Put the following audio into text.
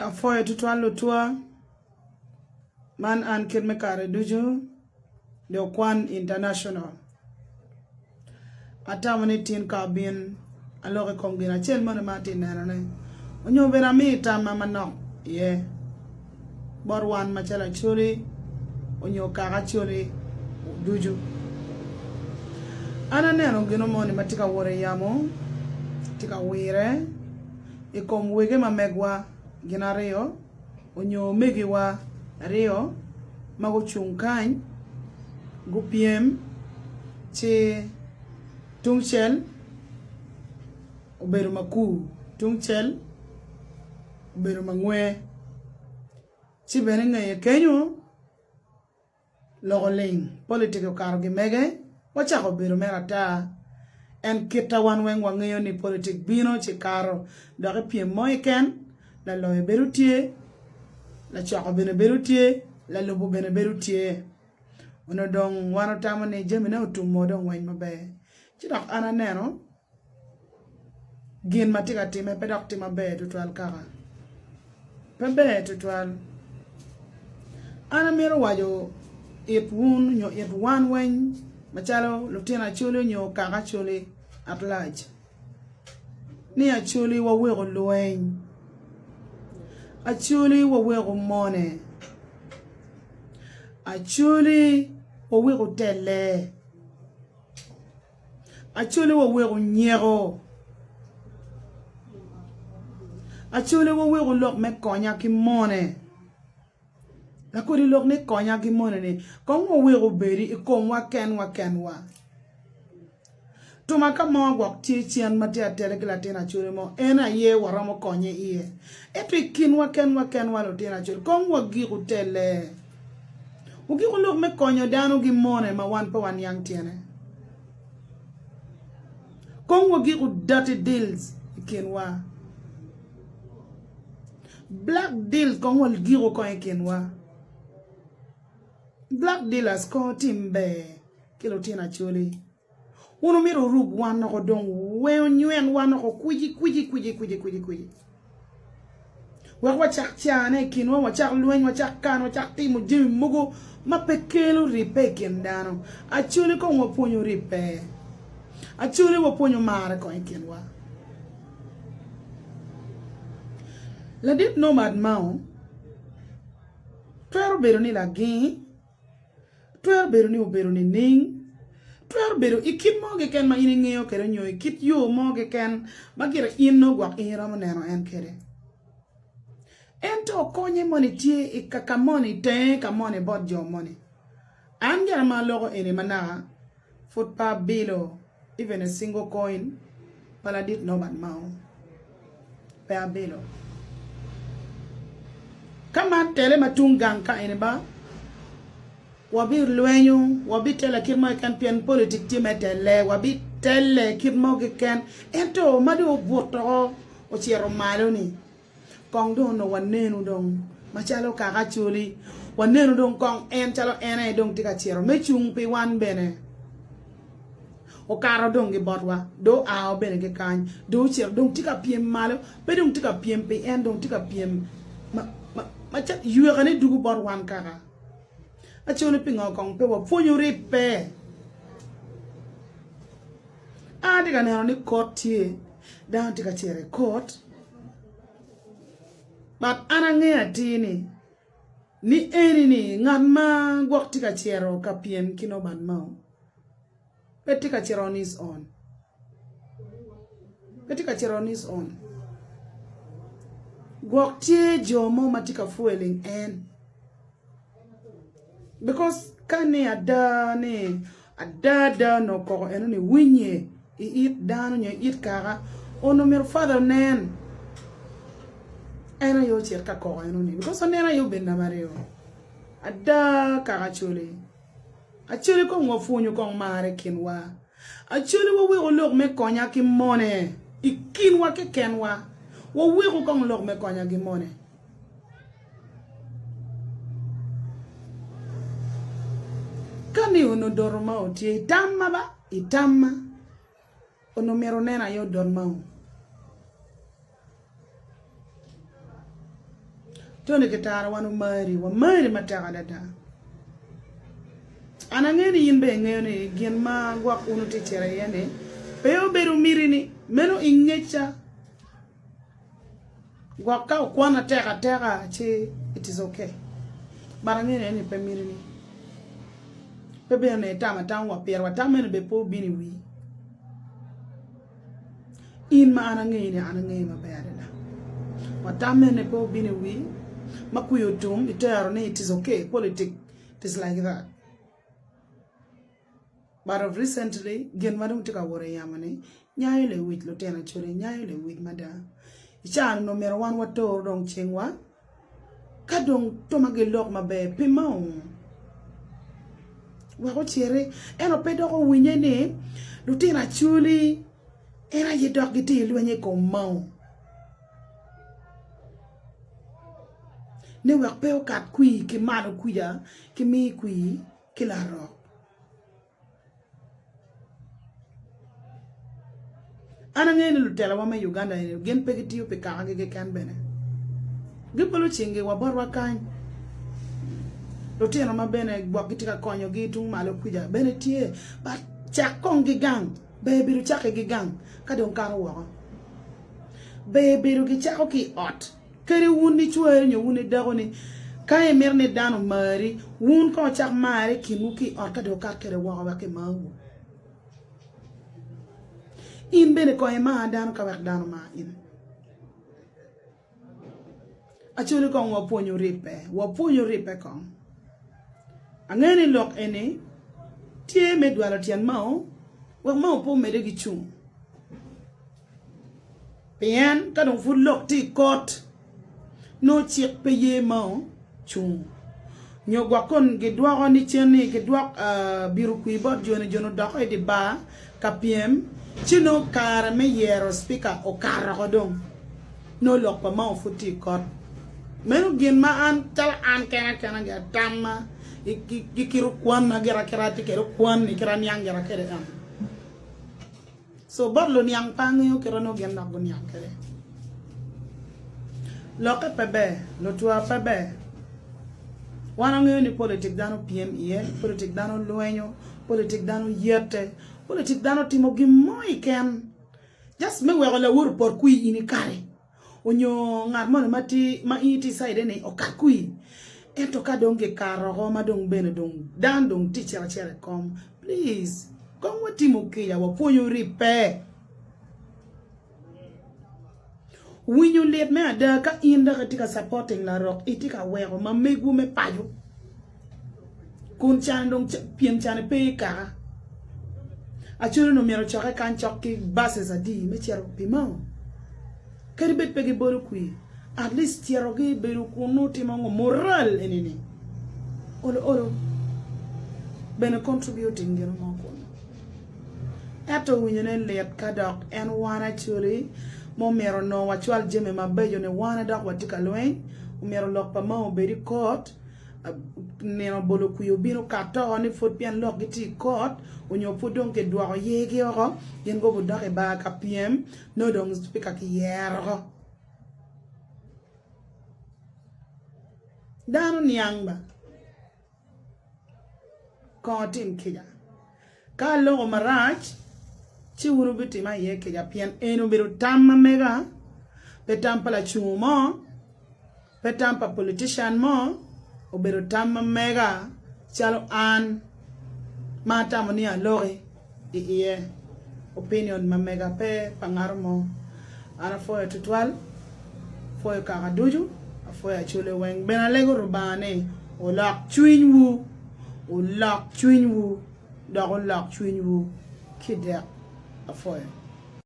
Apwoyo tutwal lutwa man an kit me kare ducu The Okwan International. Atamo ni tin ka abin alok i kom gin acel moni ma atye nenone onyo bene ami tamma manok iye bot wan macalo Acholi onyo kaka Acholi ducu. An aneno gino moni ma tye ka wot i yamo tye ka wire. I kom wege ma megwa gin aryo onyo omegiwa aryo ma gucung kany gupyem ci tungcel obedo makur tungcel obedo mangwe ci bene ingeye kenyo Loko ling, politik okato gimege, wacako bedo mere ata. En kita wan weng wangeyo ni politik bino ci kato dok i pyem mo keken, laloyo bedo tye, lacoko bene bedo tye, lalubo bene bedo tye. Onongo dong wan otamo ni jamine otumo dong weng maber. Ci dok an aneno Gin ma tye ka timme pe dok tye maber tutwal kaka pe ber tutwal an amito waco it wun nyo it wan weng macalo lutino acholi nyo kaka acholi at large ni acholi waweko lweny acholi waweko mone acholi waweko tele. Acholi waweko nyeko. Acholi waweko lok me konya ki mone. Lakodi lok ni konya ki mone ni kong waweko obedi i komwa kenwa kenwa. Tuma ka mo gwok tye cen ma tye atele ki latin acholi mo en aye waromo konye iye. Ento i kinwa kenwa kenwa lutino acholi kong wagiko tele. Wugiko lok me konyo dano ki mone ma wan pe waniang tyene. Kong wagiko dirty deals i kinwa. Black deals kong wagiko kong i kinwa. Black dealers kong otim ber ki lutino Acholi. Wun wumito wurub wan woko dong weng wunywen wan woko kwici kwici kwici kwici kwici kwici wek wacak cane i kinwa wacak lweny wacak kan wacak timo jami mogo ma pe kelo ribbe i kin dano. Acholi kong wapwonyo ribbe. Acholi wapwonyo marre kong i kinwa. Ladit Nomad Mao twero bedo ni lagingi Twero bedo ni obedo nining? Twero bedo i kit mo keken ma in ingeyo kwede nyo i kit yo mo keken ma gire in nongo gwok in iromo neno en kwede. Ento konye moni tye i kaka moni, tenge ka moni bot jo moni. An gire ma aloko eni ma naka pud pe abilo even a single coin pa ladit Norbert Mao. Pe abilo. Ka man tele ma tung gang ka eni ba, wabilwenyo, wabitele kit mo keken pien politik tye me tele, wabitele kit mo keken. Ento ma dong obuto ocito malo-ni, Kong dong onongo wanenu dong macalo kaka Acholi, wanenu dong kong en calo en aye dong tye ka cito me cung pi wan bene. Okato dong ki botwa, dong oa bene ki kany, dong ocito dong tye ka pyem malo, pe dong tye ka pyem pi en, dong tye ka pyem macalo ywekane dugo bot wan kaka. Acholi pingo kong pe wapwonyo ribbe? An atye ka neno ni kot tye, dano tye ka cito i kot. But an angeyo atir ni, ni eni ni ngat ma gwok tye ka cito ka pyem ki Norbert Mao pe tye ka cito on his own. Pe tye ka cito on his own. Gwok tye jo mo ma tye ka fueling en. Because ka ni ada ni ada ada onongo koko eno ni winye i it dano nyo i it kaka onongo myero father onen en aye ocit ka koko eno ni because onen aye obedo namba aryo ada kaka Acholi Acholi kong wapwonyo kong mar i kinwa Acholi waweko lok me konya ki mone i kinwa kekenwa waweko kong lok me konya ki mone. Ka ni onongo doto mao tye i tamma ba, i tamma, onongo myero onen aye odot mao. Tony Kitara wan omari, wamari matek adada. An angeyo ni in bene ingeyo ni gin ma gwok wun wutye cito iye ni pe obedo miti ni meno ingecca. Gwok ka okwan atek ateka ci it is okay. But angeyo ni eni pe miti ni. Pe bene ni itamo atama wa pire wa tam meno bene pe obino i wii. In ma an angeyi ni an angeyi maber adada. Wa tam meno pe obino i wii ma kwiyo otum itero ni it is okay politic it is like that. But of recently gin ma dong tye ka wot i yamo ni nyayo lewic lutino acholi nyayo lewic mada. I caa ni myero wan wator dong cingwa Ka dong toma gilok maber pi mao wek ociti, ento pe dok owinye ni lutino Acholi en aye dok gitye i lweny i kom mao ni wek pe okat kwir ki malo kwica ki mi kwir ki larok. An angeyo ni lutelawa me Uganda eni gin pe gitiyo pi kakagi keken bene. Gibolo cinggi wa botwa kany. Lutino ma bene gwok gitye ka konyogi tung malo kwica bene tye but cak kong ki gang ber bedo cakke ki gang ka dong kato woko. Ber bedo gicako ki i ot. Kadi wun ni cwari nyo wun ni dakoni, ka imito ni dano omari, wun kong wucak mare i kinwu ki i ot ka dong wukat kwede woko wek kimarwu. In bene kong imar dano ka wek dano omar in. Actually kong wapwonyu ribbe, wapwonyu ribbe kong. Angeyo ni lok eni tye me dwalo tyen mao wek mao pe omedde ki cung. Pien ka dong pud lok tye i kot, nongo cik pe ye ma ocung. Nyo gwok kun gidwoko ni cen ni gidwok bito kwir bot joni, joni odoko i dye bar ka pyem, ci nongo kare me yero cipika okato oko dong, nongo lok pa Mao pud tye i kot. Meno gin ma an calo an kena kena gira tamma ki kit kwanna gira kit atye kwede kwanni kit aniang gira kwede eno. So bot luniang pe angeyo kite nongo gin dok guniang kwede. Lokke pe ber, lutwa pe ber. Wan wangeyo ni politik dano pyem iye, politik dano lwenyo, politik dano yete, politik dano timo gin mo keken just me weko lawot opot kwir in ikare. Onyo ngat moni ma tye ma in itye i cide ni okat kwir ento ka dong gikato oko ma dong bene dong dano dong tye cito acita i kom please kong watimo kica wapwonyo ribbe winyo lit me ada ka in dok itye ka supporting larok itye ka weko ma megwu me paco kun can dong pyem can pe i kaka Acholi onongo myero ocokke kany cok ki buses adi me cito pi mao? Kadi bed pe gibolo kwir, at least citogi bedo kunnu timo ngo? Moral enini olo olo bene contributing gino mo kunnu. Ento winyone lit ka dok en wan Acholi ma omyero onongo wacwal jami mabeco ni wan dok watye ka lweny, omyero lok pa mao obed i court. Nino bolo kwir obino kato ni pwod pien lok gitye i kot onyo pwod dong kidwoko yergi oko gin go gudok i bar ka pyem nongo dong cipika kiyero oko. Dano niang ba kong otim kica ka aloko marac ci wun wubitima iye kica pien eni obedo tam ma mega pe tam pa lacungo mo. Pe tam pa politician mo, obedo tam ma mega calo an ma atamo ni aloki i iye, opinion ma mega pe pa ngato mo. An apwoyo tutwal, apwoyo kaka ducu, apwoyo Acholi weng. Bene alego Rubanga ni olok cwinywu, olok cwinywu dok olok cwinywu ki dek. Apwoyo.